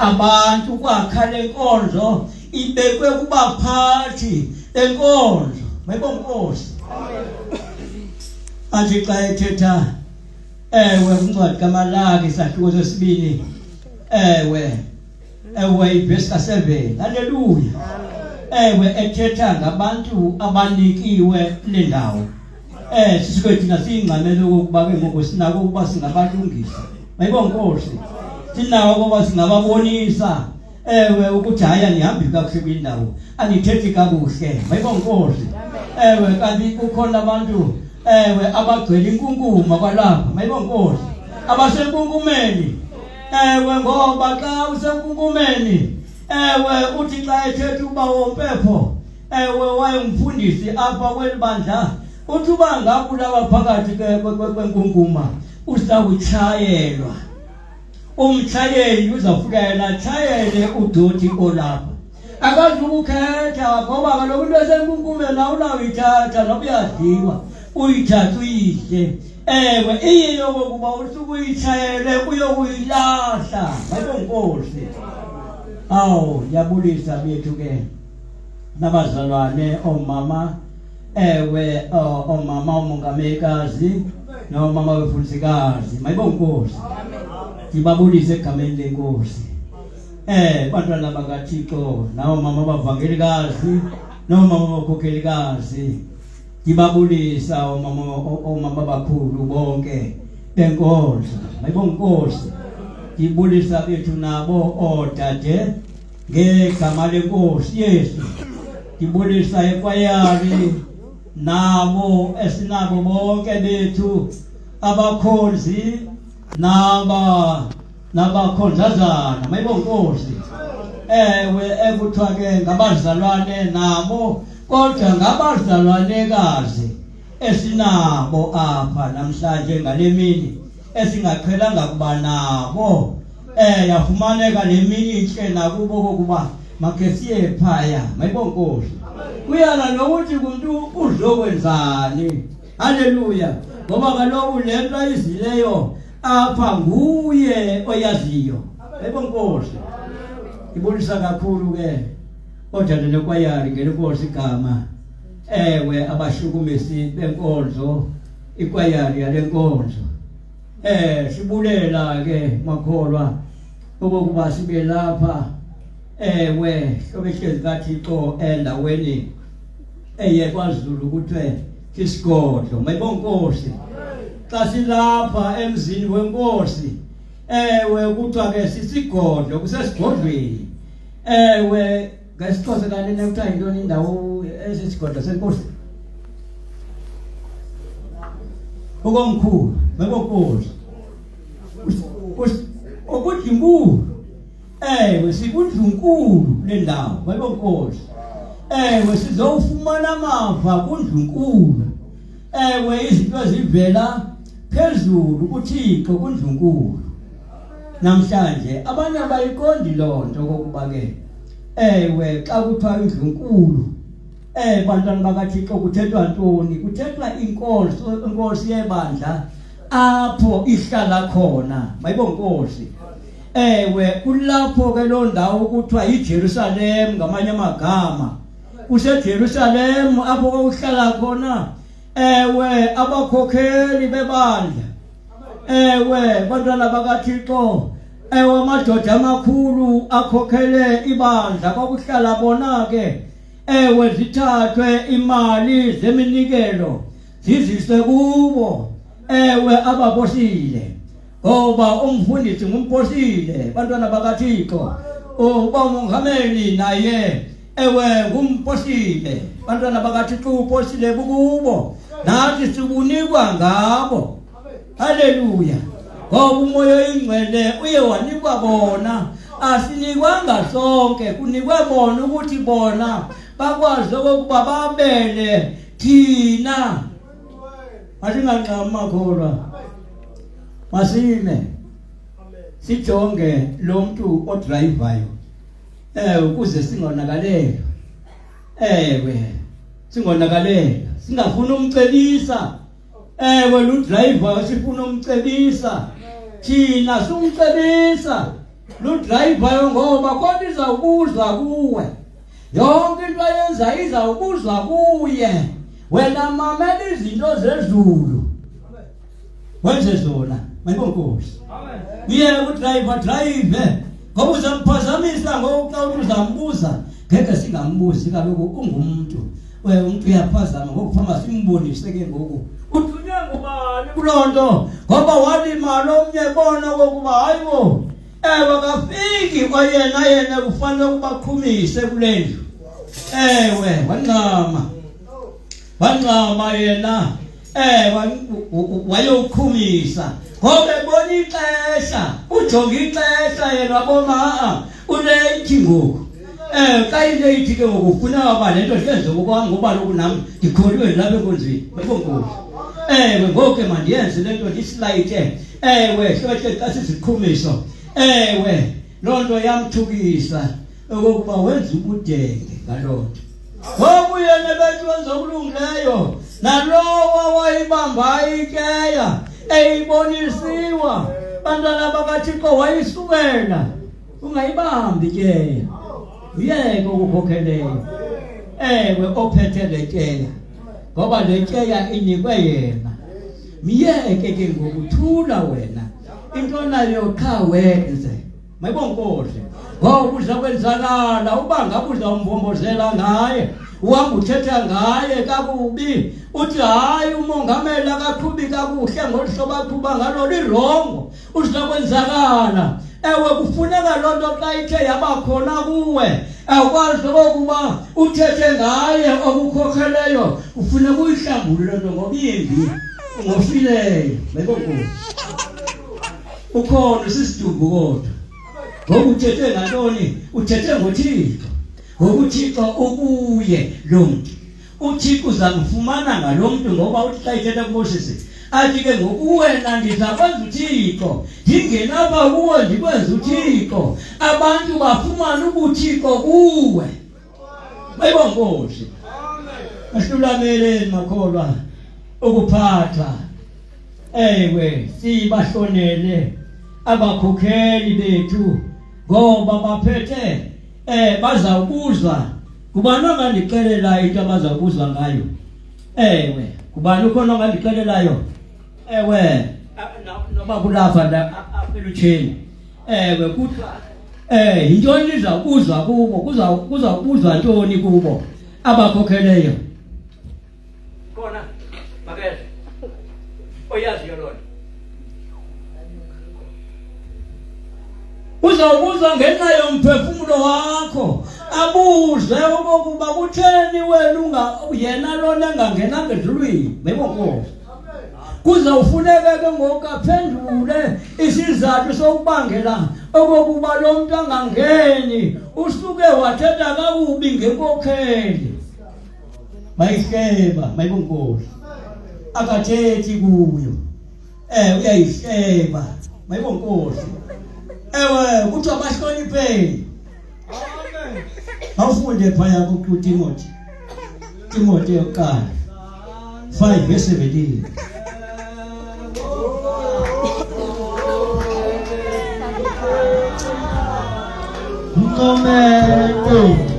Abantu ukwakha le nkonzo ibekwe kubaphathi benkonzo. Mayibonge inkosi. Athi xa ethetha ewe kwincwadi kaMalaki isahluko sesibini ewe ewe ivesi ka-7 haleluya ewe ethetha ngabantu abanikiwe le ndawo eh sisuke thina siyingxamele okokuba ke ngoku sinako ukuba singabalungisa mayibonge inkosi sinako ukuba singababonisa ewe ukuthi hayi anihambi kakuhle kwindawo anithethi kakuhle mayibonge inkosi ewe kanti kukhona abantu ewe abagcwele inkunkuma kwalapha mayibonge inkosi abasenkunkumeni ewe ngoba xa usenkunkumeni ewe uthi xa ethetha ukuba wompepho ewe wayengumfundisi apha kweli bandla uthi uba ngabulawa phakathi kwenkunkuma uzawutshayelwa umtshayeli uzawufika yena atshayele udoti olapha akazukukhetha ngoba kaloku into esenkunkumeni awunawuyithatha noba uyadliwa uyithathe uyidle ewe iyiyo kokuba usuke uyitshayele uyokuyilahla mayibonkosi awu ndiyabulisa bethu ke nabazalwane oomama ewe oomama omongamekazi noomama befundisikazi mayibonge inkosi ndibabulise egameni lenkosi eh bantwana bakaThixo nawo mama bavangelikazi nomama bakhokhelikazi ndibabulisa omama omama bakhulu bonke benkonzo mayibonge inkosi ndibulisa bethu nabo oodade ngegama lenkosi Yesu ndibulisa ekwayari nabo esinabo bonke bethu abakhonzi naba nabakhonzazana mayibonkosi ewe ekuthiwa ke ngabazalwane nabo kodwa ngabazalwanekazi esinabo apha namhlanje ngale mini esingaqhelanga kuba nabo eh yafumaneka le mini inhle nakubo kokuba makhe siye phaya mayibonkosi kuyala nokuthi kumntu uzokwenzani haleluya ngoba kaloku le nto ayizileyo apha nguye oyaziyo mayibonkosi ibulisa kakhulu ke odade nekwayari ngelenkosi igama ewe abashukumisi benkonzo ikwayari yale nkonzo Eh sibulela ke makholwa okokuba sibe lapha ewe hlobehlezi kaThixo endaweni eye kwaZulu kuthiwe isigodlo mayibonkosi xa silapha emzini wenkosi ewe kuthiwa ke sisigodlo kusesigodlweni ewe ngesixhosa kanene kuthiwa yintoni indawo esisigodlo senkosi okomkhulu bekonkosi okudlinkulu ewe sikundlunkulu le ndawo bekonkosi ewe sizowufumana amava kundlunkulu ewe izinto ezivela phezulu kuThixo kundlunkulu namhlanje abanye abayiqondi loo nto kokuba ke ewe xa kuthiwa indlunkulu Eh bantwana bakaThixo kuthethwa ntoni? Kuthethwa inkosi, inkosi yebandla apho ihlala khona. Mayibonkosi. Ewe kulapho ke loo ndawo kuthiwa yiJerusalem ngamanye amagama. KuseJerusalem apho kwakuhlala khona ewe abakhokheli bebandla. Ewe bantwana bakaThixo ewe amadoda amakhulu akhokhele ibandla kwakuhlala bona ke ewe zithathwe imali zeminikelo ziziswe kubo ewe abaposile ngoba umfundisi ngumposile bantwana bakaThixo uba umongameli naye ewe ngumposile bantwana bakaThixo uposile bukubo nathi sibunikwa ngabo Haleluya. Ngoba umoya oyingcwele uye wanikwa bona, asinikwanga sonke, kunikwe bona ukuthi bona bakwazi okokuba babele thina. Masinganqami makholwa. Masime. Sijonge lo mntu odrayivayo. Eh ukuze singonakalelwa. Ewe, singonakalelwa. Singafuni umcebisa. Ewe lo driver sifuna umcebisa. Thina sumcebisa. Ludrayivayo ngoba kodwa izawubuzwa kuwe. Yonke into ayenza izawubuzwa kuye. Wena mamela izinto zezulu. Wenze zona. Mayibonkosi. Amen. Uye udriver drive. Ngoba uzamphazamisa ngoku xa uthi uzambuza ngeke singambuzi kaloku ungumntu. Uye umuntu uyaphazama ngoku fama simbonise ke ngoku. Uthunywe ngubani kuloo nto? Ngoba walimala omnye bona kokuba hayibo. Ewe akafiki kwayena yena kufanele ukuba qhumise kule ndlu. Ewe wancama. Wancama yena eh wayoqhumisa ngoba ebona ixesha ujonga ixesha yena wabona a uleyithi ngoku eh xa ileyithi ke ngoku ufuna uba le nto ndiyenze ngokwam ngoba loku nam ndikholiwe ndilapha enkonzweni bebonkosi ewe ngoku ke mandiyenze le nto ndisilayite ewe hlohle xa siziqhumiso ewe loo nto yamthukisa okokuba wenza ubudenge ngaloo nto ngoku yena bethi wenza okulungileyo nalowo wayibamba ikeya eyibonisiwa bantwana bakathixo wayisukela ungayibambi ikeya uyeke okukhokheleyo ewe ophethe le tyeya ngoba le tyeya inikwe yena myeke ke ngokuthula wena into nayo qha wenze Mayibonkosi. Ngoba uza kwenzakala uba ngabe uzawumbombozela ngaye uhamba uthetha ngaye kakubi uthi hayi umongameli akaqhubi kakuhle ngolu hlobo aqhuba ngalo lirongo uza kwenzakala ewe kufuneka loo nto xa ithe yaba khona kuwe awukwazi okokuba uthethe ngaye okukhokheleyo kufuneka uyihlambule loo nto ngoba imbi ungofileyo mayibonkosi ukhona sisidumbu kodwa ngoba uthethe ngantoni uthethe ngoThixo ngoba uThixo ukuye lo mntu uThixo uzamfumana ngalo mntu ngoba uthi xa ithetha kuMoses athi ke ngoku wena ndiza kwenza uThixo ndingenapha kuwe ndikwenza uThixo abantu bafumane ubuthixo kuwe bayibonkosi ahlulameleni makholwa ukuphatha Ewe, sibahlonele abakhokheli bethu ngoba baphethe eh bazawubuzwa kubani ongandixelela into abazawubuzwa ngayo ewe kubani ukhona ongandixelelayo ewe noba kulapha apha elutsheni ewe kuthiwa eh yintoni izawubuzwa kubo kuzawubuzwa ntoni kubo abakhokheleyo Khona makeze. Oyaziyo lona. Uzawubuza ngenxa yomphefumulo wakho abuze okokuba kutheni wena unga yena lona engangenanga ezulwini mayibonkosi kuzawufuneka ke ngoku aphendule isizathu sokubangela okokuba lo mntu angangeni usuke wathetha kakubi ngenkokheli mayihleba mayibonkosi akathethi kuyo eh uyayihleba mayibonkosi ewe kuthiwa bahlonipheni amen awufunde phaya kuTimothy Timothy yokuqala 5 verse 17 Mncomeni.